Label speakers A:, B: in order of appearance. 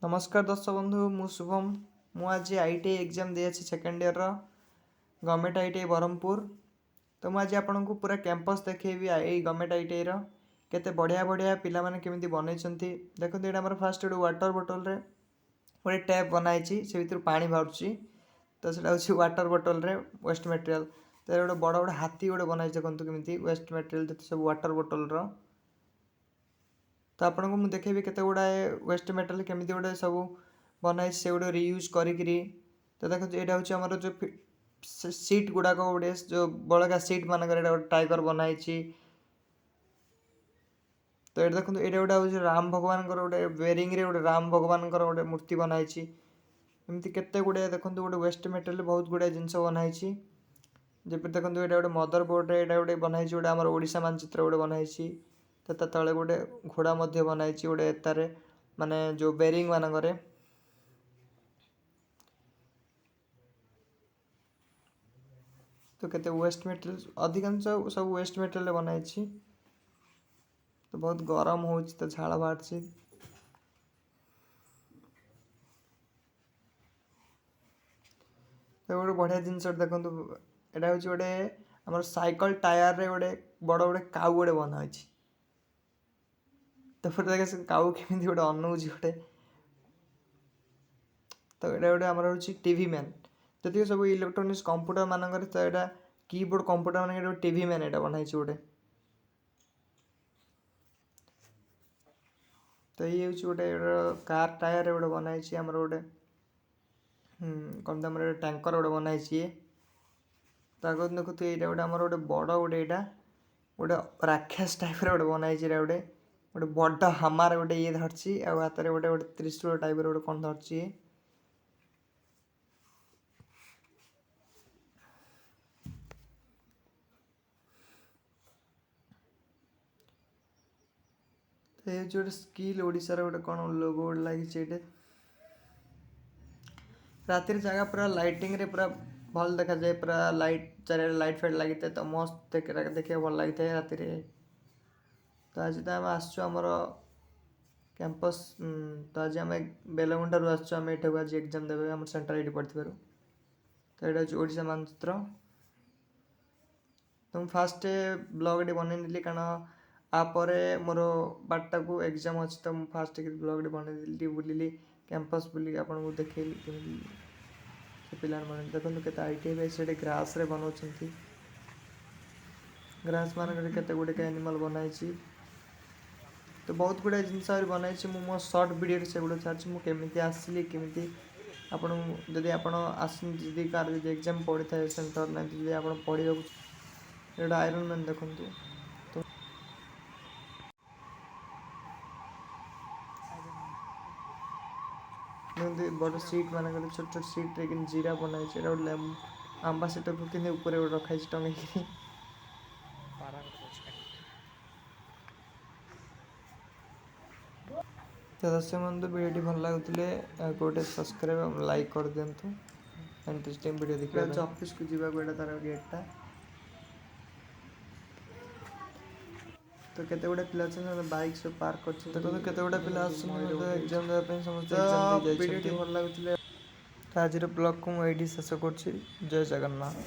A: ନମସ୍କାର ଦର୍ଶକ ବନ୍ଧୁ, ମୁଁ ଶୁଭମ। ମୁଁ ଆଜି ଆଇଟିଆଇ ଏକ୍ଜାମ୍ ଦେଇଅଛି ସେକେଣ୍ଡ ଇୟର୍ର, ଗଭର୍ଣ୍ଣମେଣ୍ଟ ଆଇଟିଆଇ ବ୍ରହ୍ମପୁର। ତ ମୁଁ ଆଜି ଆପଣଙ୍କୁ ପୁରା କ୍ୟାମ୍ପସ୍ ଦେଖେଇବି ଏଇ ଗଭର୍ଣ୍ଣମେଣ୍ଟ ଆଇଟିଆଇର, କେତେ ବଢ଼ିଆ ବଢ଼ିଆ ପିଲାମାନେ କେମିତି ବନେଇଛନ୍ତି। ଦେଖନ୍ତୁ, ଏଇଟା ଆମର ଫାଷ୍ଟ ଗୋଟେ ୱାଟର୍ ବୋଟଲରେ ଗୋଟେ ଟ୍ୟାପ୍ ବନା ହେଇଛି, ସେ ଭିତରୁ ପାଣି ବାହାରୁଛି। ତ ସେଇଟା ହେଉଛି ୱାଟର୍ ବୋଟଲରେ ୱେଷ୍ଟ ମେଟେରିଆଲ୍। ତ ଗୋଟେ ବଡ଼ ବଡ଼ ହାତୀ ଗୋଟେ ବନା ହେଇଛି, ଦେଖନ୍ତୁ କେମିତି ୱେଷ୍ଟ ମେଟେରିଆଲ୍ ଯେତେ ସବୁ ୱାଟର୍ ବୋଟଲର। ତ ଆପଣଙ୍କୁ ମୁଁ ଦେଖେଇବି କେତେ ଗୁଡ଼ାଏ ୱେଷ୍ଟ ମେଟେରିଆଲ୍ କେମିତି ଗୋଟେ ସବୁ ବନାହେଇଛି, ସେଗୁଡ଼ା ରିୟୁଜ୍ କରିକିରି। ତ ଦେଖନ୍ତୁ, ଏଇଟା ହେଉଛି ଆମର ଯେଉଁ ସିଟ୍ ଗୁଡ଼ାକ, ଗୋଟେ ଯେଉଁ ବଳକା ସିଟ୍ ମାନଙ୍କରେ ଏଇଟା ଗୋଟେ ଟାଇଗର ବନା ହେଇଛି। ତ ଏଇଟା ଦେଖନ୍ତୁ, ଏଇଟା ଗୋଟେ ହେଉଛି ରାମ ଭଗବାନଙ୍କର ଗୋଟେ ବେରିଂରେ ଗୋଟେ ରାମ ଭଗବାନଙ୍କର ଗୋଟେ ମୂର୍ତ୍ତି ବନା ହେଇଛି। ଏମିତି କେତେ ଗୁଡ଼ିଏ ଦେଖନ୍ତୁ, ଗୋଟେ ୱେଷ୍ଟ ମେଟେରିଆଲ୍ ବହୁତ ଗୁଡ଼ାଏ ଜିନିଷ ବନା ହେଇଛି। ଯେପରି ଦେଖନ୍ତୁ, ଏଇଟା ଗୋଟେ ମଦର ବୋର୍ଡ଼ରେ ଏଇଟା ଗୋଟେ ବନା ହେଇଛି, ଗୋଟେ ଆମର ଓଡ଼ିଶା ମାନଚିତ୍ର ଗୋଟେ ବନା ହେଇଛି। ତ ତା ତଳେ ଗୋଟେ ଘୋଡ଼ା ମଧ୍ୟ ବନା ହେଇଛି ଗୋଟେ ଏତାରେ, ମାନେ ଯେଉଁ ବେରିଂ ମାନଙ୍କରେ। ତ କେତେ ୱେଷ୍ଟ ମେଟେରିଆଲ୍, ଅଧିକାଂଶ ସବୁ ୱେଷ୍ଟ ମେଟେରିଆଲ୍ରେ ବନା ହେଇଛି। ତ ବହୁତ ଗରମ ହେଉଛି, ତ ଝାଳ ବାହାରୁଛି। ତ ଗୋଟେ ବଢ଼ିଆ ଜିନିଷ ଦେଖନ୍ତୁ, ଏଇଟା ହେଉଛି ଗୋଟେ ଆମର ସାଇକେଲ ଟାୟାରରେ ଗୋଟେ ବଡ଼ ଗୋଟେ କାଉ ଗୋଟେ ବନା ହେଇଛି। ତାପରେ ଦେଖ, ସେ କାଉ କେମିତି ଗୋଟେ ଅନଉଛି ଗୋଟେ। ତ ଏଇଟା ଗୋଟେ ଆମର ହେଉଛି ଟିଭି ମ୍ୟାନ୍। ଯେତିକି ସବୁ ଇଲେକ୍ଟ୍ରୋନିକ୍ସ କମ୍ପ୍ୟୁଟର ମାନଙ୍କରେ, ତ ଏଇଟା କିବୋର୍ଡ଼ କମ୍ପ୍ୟୁଟର ମାନଙ୍କରେ ଗୋଟେ ଟିଭି ମ୍ୟାନ୍ ଏଇଟା ବନା ହେଇଛି ଗୋଟେ। ତ ଇଏ ହେଉଛି ଗୋଟେ କାର୍ ଟାୟାରରେ ଗୋଟେ ବନା ହେଇଛି, ଆମର ଗୋଟେ କ'ଣ ତ ଆମର ଟ୍ୟାଙ୍କର ଗୋଟେ ବନା ହେଇଛି ଇଏ। ତାକୁ ଦେଖନ୍ତୁ, ଏଇଟା ଗୋଟେ ଆମର ଗୋଟେ ବଡ଼ ଗୋଟେ ଏଇଟା ଗୋଟେ ରାକ୍ଷସ ଟାଇପ୍ର ଗୋଟେ ବନା ହେଇଛି। ଏଇଟା ଗୋଟେ ଗୋଟେ ବଡ଼ ହାମାର ଗୋଟେ ଇଏ ଧରିଛି, ଆଉ ହାତରେ ଗୋଟେ ଗୋଟେ ତ୍ରିଶୂଳ ଟାଇପ୍ର ଗୋଟେ କ'ଣ ଧରିଛି ଇଏ। ତ ଏ ହେଉଛି ଗୋଟେ ସ୍କିଲ୍ ଓଡ଼ିଶାର ଗୋଟେ କ'ଣ ଲୋଗୋ ଗୋଟେ ଲାଗିଛି ଏଇଠି। ରାତିରେ ଜାଗା ପୁରା ଲାଇଟିଂରେ ପୁରା ଭଲ ଦେଖାଯାଏ, ପୁରା ଲାଇଟ୍, ଚାରିଆଡ଼େ ଲାଇଟ୍ ଫାଇଟ୍ ଲାଗିଥାଏ, ତ ମସ୍ତ ଦେଖିବାକୁ ଭଲ ଲାଗିଥାଏ ରାତିରେ। ତ ଆଜି ତ ଆମେ ଆସିଛୁ ଆମର କ୍ୟାମ୍ପସ୍। ତ ଆଜି ଆମେ ବେଲଗୁଣ୍ଠାରୁ ଆସିଛୁ, ଆମେ ଏଠାକୁ ଆଜି ଏକ୍ଜାମ୍ ଦେବେ, ଆମର ସେଣ୍ଟର ଏଇଠି ପଡ଼ିଥିବାରୁ। ତ ଏଇଟା ହେଉଛି ଓଡ଼ିଶା ମାନଚିତ୍ର। ତ ମୁଁ ଫାଷ୍ଟ ବ୍ଲଗ୍ଟି ବନେଇ ନେଲି, କାରଣ ଆ ପରେ ମୋର 12ଟାକୁ ଏକ୍ଜାମ୍ ଅଛି। ତ ମୁଁ ଫାଷ୍ଟ ଟିକେ ବ୍ଲଗ୍ଟି ବନେଇଦେଲି, ଟିକେ ବୁଲିଲି କ୍ୟାମ୍ପସ୍, ବୁଲିକି ଆପଣଙ୍କୁ ଦେଖେଇଲି କେମିତି ସେ ପିଲାମାନେ। ଦେଖନ୍ତୁ, କେତେ ଆଇଟିଆଇ ଭାଇ ସେଠି ଗ୍ରାସ୍ରେ ବନାଉଛନ୍ତି। ଗ୍ରାସ୍ ମାନଙ୍କରେ କେତେ ଗୁଡ଼ିଏ ଆନିମଲ୍ ବନାହେଇଛି। ତ ବହୁତ ଗୁଡ଼ାଏ ଜିନିଷ ଆହୁରି ବନାଇଛି, ମୁଁ ମୋ ସର୍ଟ ଭିଡ଼ିଓରେ ସେଗୁଡ଼ା ଛାଡ଼ିଛି। ମୁଁ କେମିତି ଆସିଲି, କେମିତି ଆପଣଙ୍କୁ, ଯଦି ଆପଣ ଆସନ୍ତି, ଯଦି କାହାର ଯଦି ଏକ୍ଜାମ୍ ପଡ଼ିଥାଏ ସେଣ୍ଟର ନାହିଁ, ଯଦି ଆପଣ ପଢ଼ିବାକୁ। ଏଇଟା ଆଇରନ୍ ମ୍ୟାନ୍ ଦେଖନ୍ତୁ। ତ ଦେଖନ୍ତୁ, ବଡ଼ ସିଟ୍ ମାନଙ୍କରେ, ଛୋଟ ଛୋଟ ସିଟ୍ରେ କେମିତି ଜିରାଫ ବନା ହେଇଛି। ଏଇଟା ଗୋଟେ ଆମ୍ବାସେଟରକୁ କେମିତି ଉପରେ ଗୋଟେ ରଖାହେଇଛି ଟଙ୍ଗେଇକିରି।
B: ପାରା ଗୋଟେ ଅଛି।
A: ତ ଦର୍ଶକ ବନ୍ଧୁ, ଭିଡ଼ିଓଟି ଭଲ ଲାଗୁଥିଲେ ଗୋଟେ ସବସ୍କ୍ରାଇବ୍ ଏବଂ ଲାଇକ୍ କରିଦିଅନ୍ତୁ ଇଣ୍ଟରେଷ୍ଟିଂ ଭିଡ଼ିଓ ଦେଖିବା ପାଇଁ। ଅଫିସକୁ ଯିବାକୁ ଏଇଟା ତାର ଗେଟ୍ଟା। ତ କେତେ ଗୁଡ଼େ ପିଲା ଅଛନ୍ତି, ବାଇକ୍ ସବୁ ପାର୍କ କରିଛନ୍ତି। ଦେଖନ୍ତୁ, କେତେ ଗୁଡ଼େ ପିଲା ଆସୁଛନ୍ତି ଏକ୍ଜାମ୍ ଦେବା ପାଇଁ, ସମସ୍ତେ ଏକ୍ଜାମ୍ ଦେଇ ଯାଇଛନ୍ତି।
B: ଭିଡ଼ିଓଟି ଭଲ ଲାଗୁଥିଲେ
A: ତ ଆଜିର ବ୍ଲଗ୍କୁ ମୁଁ ଏଇଠି ଶେଷ କରୁଛି। ଜୟ ଜଗନ୍ନାଥ।